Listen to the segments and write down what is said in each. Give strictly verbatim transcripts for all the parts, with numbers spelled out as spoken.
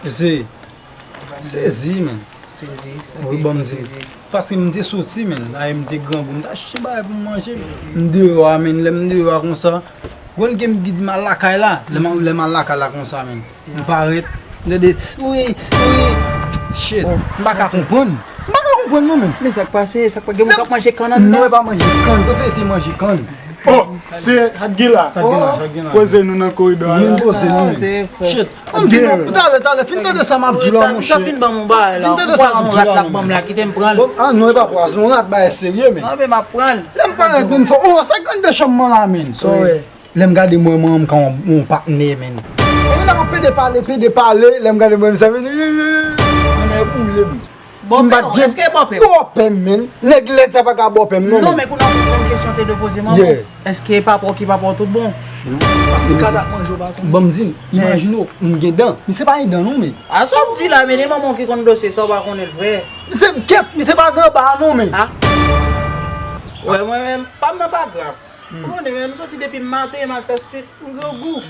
Se sezi, men. Sezi, sa wi, ban m di. Paske m te soti, men. Aye, m te grangou. M ta chèche bagay pou m manje. M deyò a, men. Lè m deyò a konsa, grann ke m ki di m al lakay la. Lè m, lè m al lakay la konsa, men. M parèt. M tande, wi, wi. Shit. M pa ka konprann. M pa ka konprann, non, men. Men sa k pase? Sa k pa gen moun k ap manje kann anndan? Non, e pa manje kann. Prefere te manje kann. Oh, se sa k gen la. Sa k gen la, sa k gen la. Poze nou nan koridò a la. Vin poze nou, men. Shit. Ban m di nou, talè, talè, fin tande sa m ap di w la, monchè. Sa fin ban m yon bagay la. Fin tande sa m ap di w la, non, men. Kite m pran l. Bon, ah, non, e pa pwazon rat, bagay serye, men. Non, men m ap pran l. Lè m parèt, men, m fè, oh, sa grann de chanm mwen la, men. Sorry. Lè m gade mwen, mwen, m ka yon, yon patnè, men. Mwen la m ap pede pale, pede pale, lè m gade mwen, sa vin, mwen nan boule m. Si m pa t gen bòpè, bòpè m, men. Nèg lèd sa pa ka bòpè m, non, men. Non, men kounye a, yon kesyon te de poze manman. Èske papa w ki papa w tout bon? Paske kaka ap manje w pa konn. Ban m di, imajine w, m gen dan. Men se pa gen dan, non, men. A sa w ap di la, men de manman w ki konn dosye sa, w pa konnen l vrè. Se kèt, men se pa ganba, non, men. A. Wè, mwen menm, pa m nan pa grav. Ou konnen, men m soti depi maten, m al fè street, m grangou.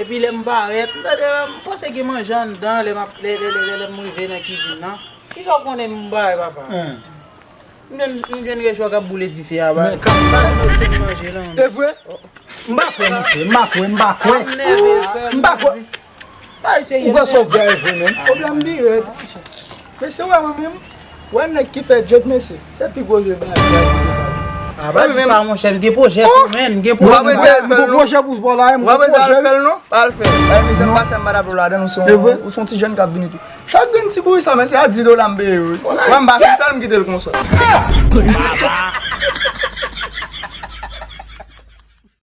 Epi lè m parèt, m tande, m panse gen manje anndan, lè m ap, lè, lè, lè, lè, lè m rive nan kizin nan. Kisa w konnen m bay, papa? M jwenn, m jwenn rejwa k ap boule dife a, ba. Men kaka. M pa jwenn manje, non. E vre? M pa kwè, monchè. M pa kwè, m pa kwè. M pa kwè. Ou kwè sa w di a e vre, menm? Pwoblèm pi rèd. Mesye, wè mwen menm, wè nèg ki fè djèt, mesye, se pi gwo je bagay. A, pa di sa, monchè, m gen pwojè tou, men, m gen pwojè. Gwo pwojè pou w la, m gen pwojè. Ou pa bezwen al fè l, non? Pa al fè l. Bay mizè m pase m pa t ap ladan, ou se yon, ou se yon ti jèn k ap vini tou. Chak grenn ti bouyi sa, mesye, a di dola m peye yo wi. Wè m pa fin fè l, m kite l konsa.